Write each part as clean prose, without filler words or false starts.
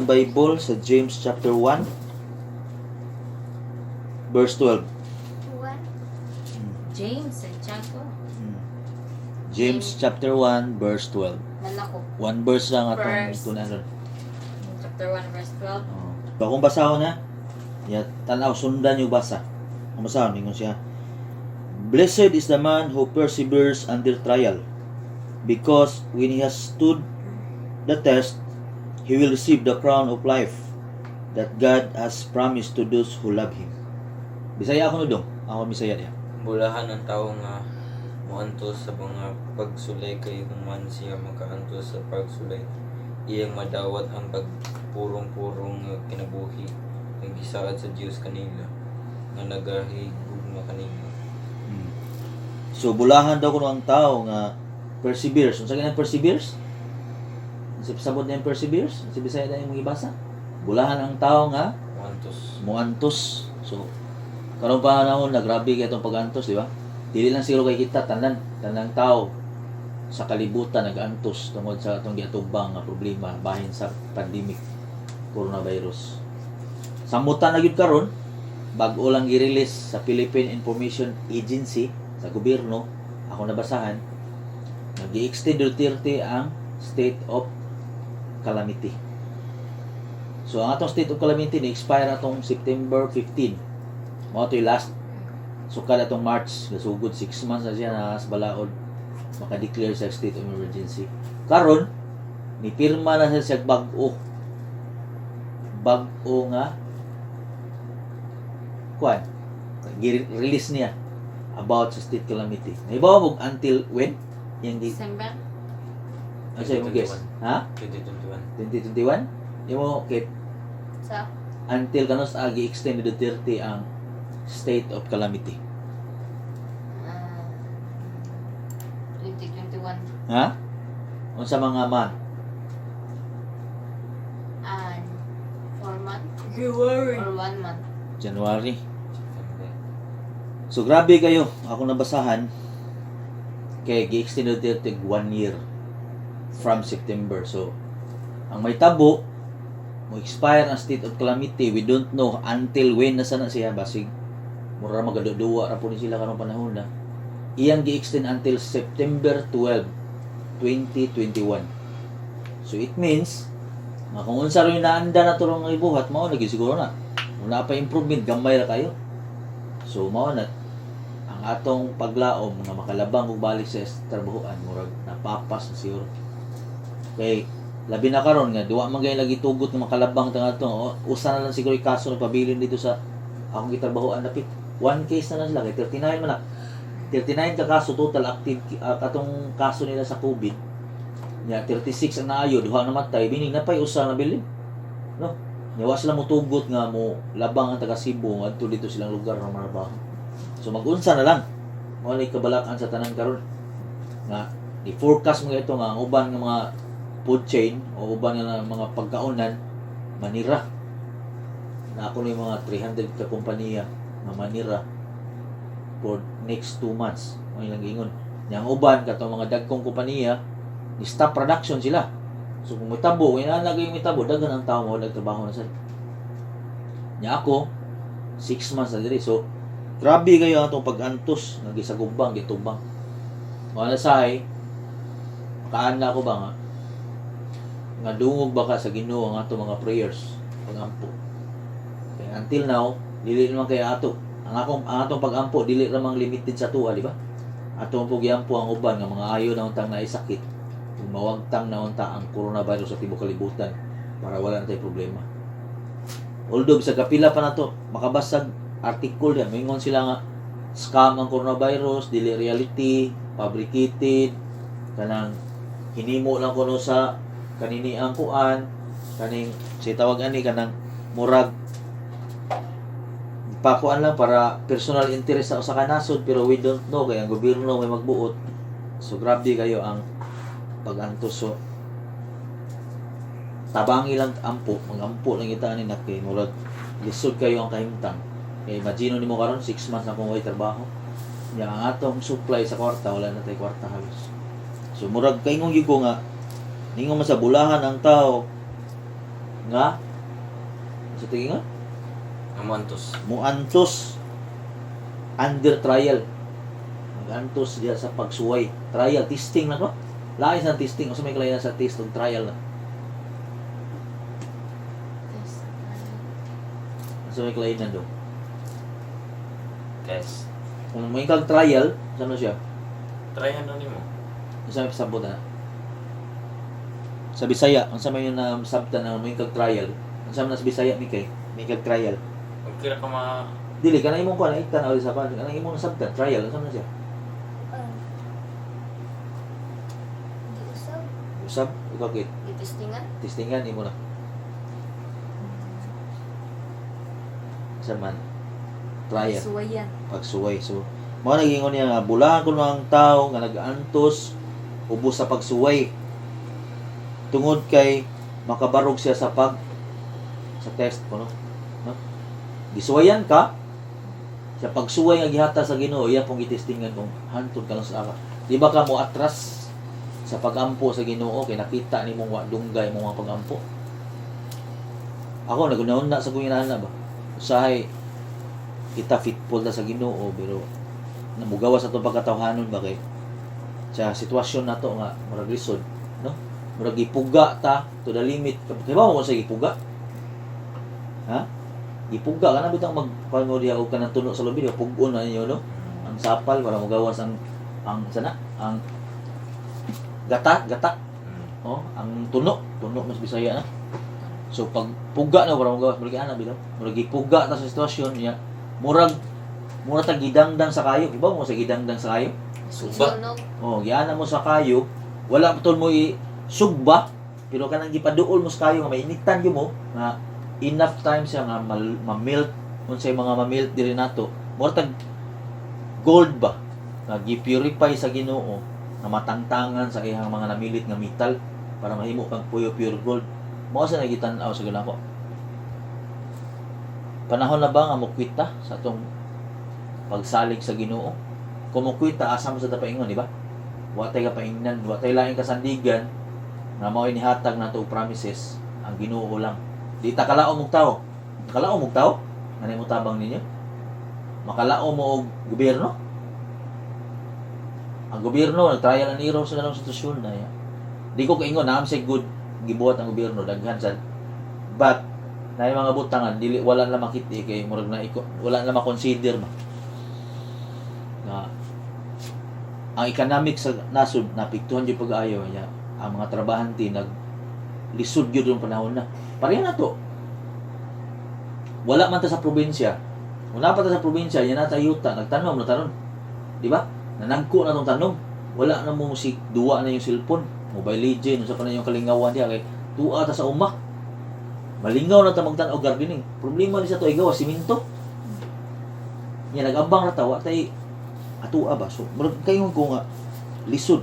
Bible sa James chapter 1 verse 12. One. James Santiago. James chapter 1 verse 12. Manako. One verse lang atong Verse. Tunan ron. Chapter 1 verse 12. Oh. So, kung basahon na, ya, tanaw, sundan yung basa. Kung basahon, ingon siya: "Blessed is the man who perseveres under trial, because when he has stood the test, he will receive the crown of life that God has promised to those who love Him." Bisaya ako no dong. Ako Bisaya niya. Bulahan ang tao nga moantos sa mga pagsulay kay human siya makaantos sa pagsulay, iyang madawat ang pagpurong-purong nga kinabuhi nga gisaad sa Dios kanila nga nagahigugma kanila. So bulahan daw kuno ang tao nga perseveres. Unsa ganang perseveres? Unsa sabot na yung perseveres? Unsa Bisaya na yung ibasa? Bulahan ang tao nga Moantos. Muantos. So karon pa panahon na grabe kay itong pag-antos, di ba? Dili lang siguro kay kita tanan, tanang tao sa kalibutan nag-antos tungod sa atong giatubang nga problema bahin sa pandemic coronavirus. Samutan na gyud karon, bag-o lang gi-release sa Philippine Information Agency sa gobyerno, ako nabasahan, nag-extend Duterte ang state of calamity. So ang atong state of calamity ni expire atong September 15. Mao to'y last. So kada atong March, gasugod 6 months na siya na sa balaod maka-declare sa state of emergency. Karon ni pirma na siya bag-o. Bag-o nga kuan gi-release niya about sa state calamity. Nahibaw mo until when? Yang gi December. Ano sa'yo mo guess? Ha? 2021. 2021? Imo kay Sa until kanus agi extend ni Duterte ang state of calamity. 2021. Ha? Unsa mga month? And 4 months or 1 month. January. September. So grabe kayo, ako nabasahan kay gi-extend ni Duterte one year from September. So ang may tabo mo expire ang state of calamity, we don't know until when na sana siya, basig mura magaduduwa ra po ni sila karong panahon na iyang gi-extend until September 12, 2021. So it means nga kung unsa ro yung naanda na turong nga ibuhat, mao na gyud siguro na. Kung naa pa improvement, gamay ra kayo. So mao na ang atong paglaom nga makalabang og balik sa trabahoan, murag napapas na siguro. Kay labi na karon nga duwa man gay lagi tugot nga makalabang ta ngadto, usa na lang siguro yung kaso na pabilin dito sa akong gitrabahoan dapit. One case na lang sila kay 39 man na. 39 ka kaso total active katong kaso nila sa COVID. Nya 36 ang naayo, duha namatay, bining napay usa na bilin. No? Nya wa sila motugot nga mo labang ang taga Cebu ngadto dito silang lugar nga marabaho. So mag-unsa na lang. Mao ni kabalakan sa tanan karon. Nga i-forecast mo ito nga ang uban nga mga food chain o uban nga mga pagkaunan manira. Na ako ni mga 300 ka kompanya nga manira for next 2 months. Mo ilang giingon. Nya ang uban katong mga dagkong kompanya ni stop production sila. So kung mitabo, kung inana yung mitabo, daghan ang tao mo trabaho na sa. Nya ako, 6 months na diri. So grabe kayo ang atong pag-antos nga gisagubang, gitubang. Wala sahay, makaana ko ba nga nga dungog ba ka sa Ginoo ang ato mga prayers, pagampo. Kaya until now, dili naman kay ato. Ang atong pagampo dili ra mang limited sa tuwa, di ba? Ato po giampo ang uban nga mga ayo na untang naisakit. Kung mawagtang na unta ang coronavirus sa tibuok kalibutan para wala na tay problema. Although sa kapila pa nato makabasag article yan, mingon sila nga scam ang coronavirus, dili reality, fabricated, kanang hinimo lang kuno sa kanini ang kuan, kaning si tawag ani kanang murag pakuan lang para personal interest sa usa ka nasod, pero we don't know kay ang gobyerno may magbuot. So grabe kayo ang pag-antos. So tabangi lang ampo, magampo lang kita ani na kay murag lisod kayo ang kahimtang. Kay imagine nimo karon 6 months na akong way trabaho. Nya ang atong supply sa kwarta, wala na tay kwarta halos. So murag kaingong gyud ko nga ningon man sa bulahan ang tao Nga sa tingin nga Amantos. Muantos under trial. Magantos diya sa pagsuway. Trial, testing na ko. Lain sa testing, unsa may kalainan sa test ug trial na? Test. Unsa may kalainan do? Test. Kung may kag trial, unsa na siya? Try ano nimo? Unsa may pasabot na? Sa Bisaya, unsa may na sabta na may kag trial? Unsa man na sa Bisaya mi kay? May kag trial. Okay ra ka ma Dili kana imong kuan iktan na sa kuan, kanang imong nasabtan trial, unsa man na siya? Di usab. Usab ikaw kit Gitestingan. Testingan imo na. Unsa man? Trial. Suwayan. Pagsuway. So, mao nagingon niya nga bulahan kuno ang tao nga nag-antos ubos sa pagsuway. Tungod kay makabarog siya sa pag sa test kuno. No? Gisuwayan ka sa pagsuway nga gihatag sa Ginoo, iya pong gitestingan kung hantod ka lang sa aka. Di ba ka mo atras sa pagampo sa Ginoo kay nakita nimong wa dunggay mong mga pagampo? Ako nagunahon na sa kong na ba. Usahay kita fitful na sa Ginoo, pero namugawa sa atong pagkatawhanon ba kay sa sitwasyon nato nga murag lisod, no, murag gipuga ta to the limit. Kay ba mo sa gipuga, ha, gipuga ka na bitang mag kuan mo diha og kanang tuno sa lubi, di ba, pug-on na ninyo, no, ang sapal para mugawas ang sana ang gata gata. Oh, ang tuno, tuno mas Bisaya na. So pag puga na para mugawas balik ana bitaw. Murag gipuga ta sa sitwasyon niya. Murag mura ta gidangdang sa kayo. Iba mo sa gidangdang sa kayo. Suba. Sunog. Oh, giana mo sa kayo, wala pa mo i sugba, pero kanang gipaduol mo sa kayo nga mainitan gyud mo nga enough time siya nga ma-melt unsay mga ma-melt diri nato. Mura tag gold ba nga gi-purify sa Ginoo nga matangtangan sa iyang mga namilit nga metal para mahimo kang puyo pure gold. Mao sa nagitan-aw sa ginako. Panahon na ba nga mokwita sa atong pagsalig sa Ginoo? Kung mokwita, asa mo sa tapaingon, di ba? Wa tay kapaingnan, wa tay laing kasandigan nga mao'y nihatag nato og promises ang Ginoo lang. Di ta kalaom og tao. Kalaom og tao nga mo tabang ninyo. Makalaom mo og gobyerno. Ang gobyerno nag-trial and error sa ganong sitwasyon na ya. Di ko kaingon na say good gibuhat ang gobyerno daghan sad. But na mga butangan dili wala na makita kay murag na wala na ma-consider ba. Nga ang economic sa nasod napiktuhan jud pag-ayo niya, ang mga trabahante nag lisod gyud ang panahon na. Pareha na to, wala man ta sa probinsya. Wala pa ta sa probinsya yan na yuta nagtanom na tanon, di ba? Nanagko na tong tanom, wala na mo si duwa na yung cellphone, Mobile Legend, unsa pa na yung kalingawan diya kay tuwa ta sa uma, malingaw na ta magtan-aw gardening. Problema ni sa to gawa simento niya, nagabang ra ta, wa tay atua ba. So murag kayo ko nga lisod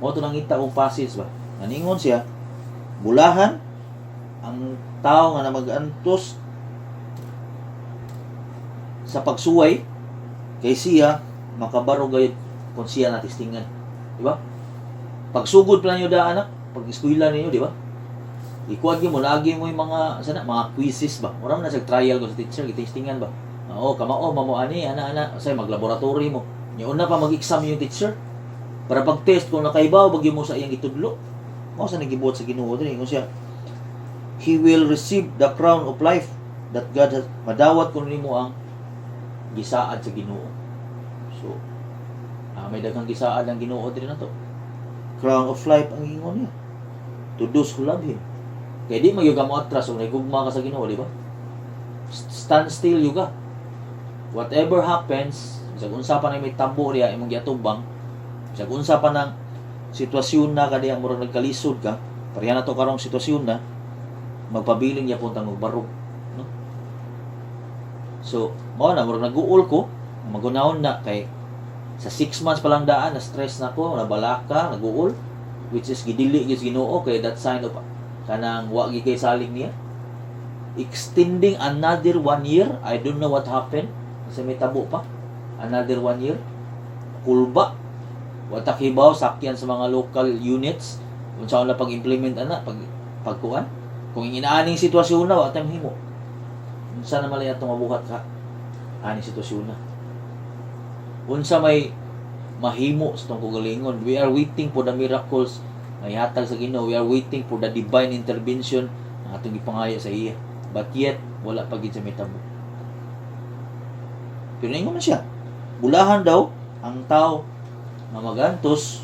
mo to nangita og passage ba. Naningon siya, bulahan ang tao nga na mag-antos sa pagsuway kay siya makabaro gayud kung siya natistingan, di ba? Pagsugod pa ninyo daan anak, pag eskwela ninyo, di ba? Ikuan gyud mo, lagi mo yung mga sana mga quizzes ba. Mura man na sa trial ko sa teacher, gitistingan ba. Oo, kamao mamo ani ana ana say maglaboratory mo. Nya una pa mag-exam yung teacher para pag-test kung nakaibaw bagyo mo sa iyang gitudlo. Mao sa nagibuhat sa Ginoo diri, ingon siya, he will receive the crown of life that God has madawat kun nimo ang gisaad sa Ginoo. So, may daghang gisaad ang Ginoo diri nato. Crown of life ang ingon niya. To those who love him. Kaya di magyud ka mo atras kung nagugma ka sa Ginoo, di ba? Stand still you ka. Whatever happens, bisag unsa pa na may tabo diya imong giatubang, bisag unsa pa nang sitwasyon na kadiya murag nagkalisod ka, pareha na to karong sitwasyon na magpabilin gyapon tang og barog, no? So, mao na murag nag-uol ko, magunahon na kay sa 6 months pa lang daan na stress na ko, nabalaka, nag-uol, which is gidili gyud sa Ginoo kay that sign of kanang wa gyud kay salig niya. Extending another one year, I don't know what happened kasi may tabo pa another one year. Kulba, wa ta kibaw sakyan sa mga local units unsa na pag-implement ana pag pagkuan. Kung inaaning sitwasyon na, wa tay mahimo. Unsa na malay atong mabuhat ka aning sitwasyon na? Unsa may mahimo sa atong kaugalingon? We are waiting for the miracles nga ihatag sa Ginoo. We are waiting for the divine intervention nga atong gipangayo sa iya. But yet, wala pa gid sa mitabo. Pero ningon man siya, bulahan daw ang tao nga magantos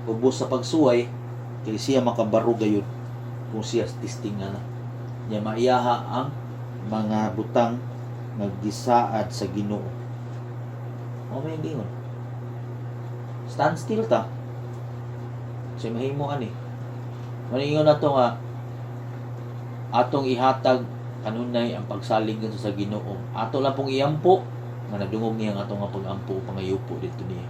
ubos sa pagsuway kay siya makabaro gayud kung siya testing na na niya, maiyaha ang mga butang nga gisaad sa Ginoo. Mao may gingon. Stand still ta. Sa mahimo ani. Maningon na to nga atong ihatag kanunay ang pagsalig ngadto sa Ginoo. Ato lang pong iampo nga nadungog niya ang atong nga pag-ampo o pangayupo dito niya.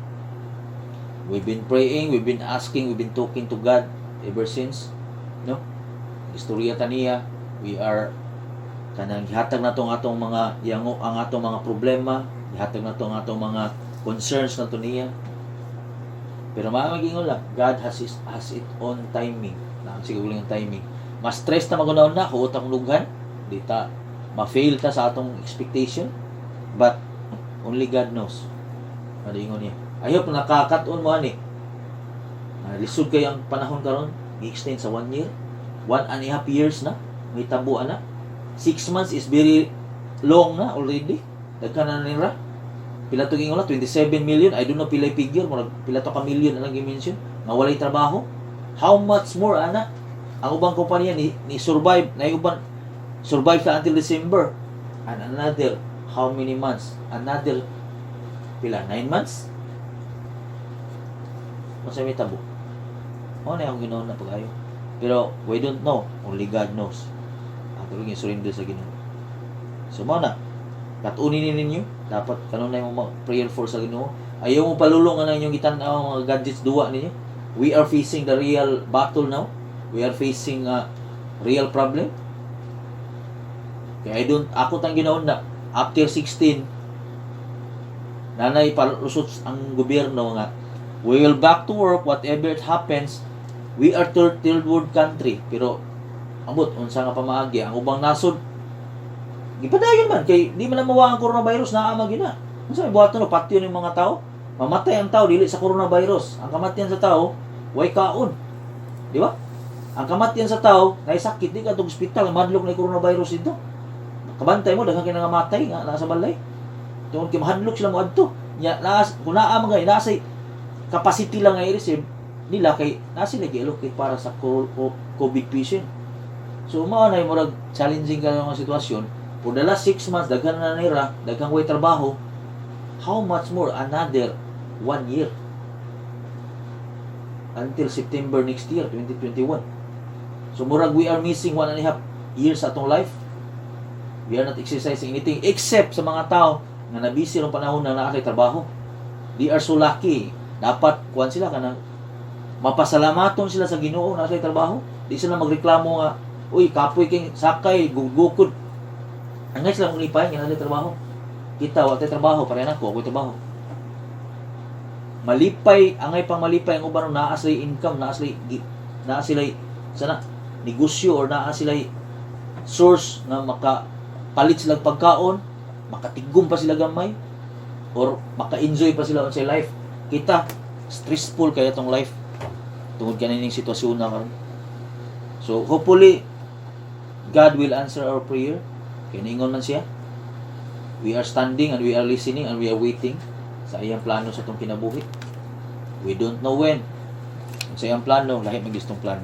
We've been praying, we've been asking, we've been talking to God ever since, no? Istorya ta niya, we are kanang gihatag nato ang atong mga yango, ang atong mga problema, gihatag nato ang atong mga concerns nato niya. Pero mga lang, God has it on timing. Na ang siguro ang timing. Mas stress na magunaon na, huot ang lughan, di ta ma-fail ta sa atong expectation. But only God knows. Malingon niya. I hope nakakaton mo ani. Lisod kay ang panahon karon, gi-extend sa one year, 1.5 years na, may tabo ana. 6 months is very long na already. Daghan na nila. Pila to gingon na 27 million, I don't know pilay figure, murag pila to ka million ang gi-mention nga walay trabaho. How much more ana? Ang ubang kompanya ni survive, na uban survive sa until December. And another how many months? Another pila, 9 months? Unsa may tabo? Mao na akong Ginoo na pag-ayo. Pero we don't know, only God knows. Ato lang surrender sa Ginoo. So mao na. Katunin ni ninyo, dapat kanunay mo prayer for sa Ginoo. Ayaw mo palulong ang inyong gitan-aw mga gadgets duwa ninyo. We are facing the real battle now. We are facing a real problem. Kaya I don't, ako tang ginaon na after 16 nanay palusot ang gobyerno nga we will back to work whatever it happens. We are third world country, pero ambot unsa nga pamaagi. Ang ubang nasod gipadayon man kay di man na mawa ang coronavirus, naa man gina. Unsa may buhaton no? Patyon yung mga tao, mamatay ang tao dili sa coronavirus. Ang kamatayan sa tao, way kaon, di ba? Ang kamatayan sa tao nay sakit, di ka ospital, madlok na coronavirus dito. Kabantay mo, daghan kay nangamatay nga nasa balay tungod kay mahadlok sila moadto nya. Naas kung naa man gay nasa capacity lang nga i-receive nila kay naa sila gi-allocate para sa COVID patient. So mao na yung murag challenging ka nga sitwasyon. For the last 6 months, daghan na nira, daghang way trabaho. How much more another one year until September next year, 2021? So murag we are missing 1.5 years sa atong life. We are not exercising anything except sa mga tao nga nabisi rong panahon na naa kay trabaho. They are so lucky. Dapat kuan sila, kanang mapasalamaton sila sa Ginoo na sa trabaho. Di sila magreklamo nga, "Uy, kapoy kay sakay, gugukod." Angay sila kung lipay nga naa trabaho. Kita wa tay trabaho, pareha nako, ako'y trabaho. Malipay, angay pang malipay ang uban naa sila income, naa sila sana negosyo or naa sila source nga maka palit sila pagkaon, makatigom pa sila gamay or maka-enjoy pa sila sa life. Kita stressful kaya tong life tungod kanining sitwasyon na karon. So hopefully God will answer our prayer. Kay niingon man siya. We are standing and we are listening and we are waiting sa iyang plano sa atong kinabuhi. We don't know when. Sa iyang plano, lahi man gistong plano.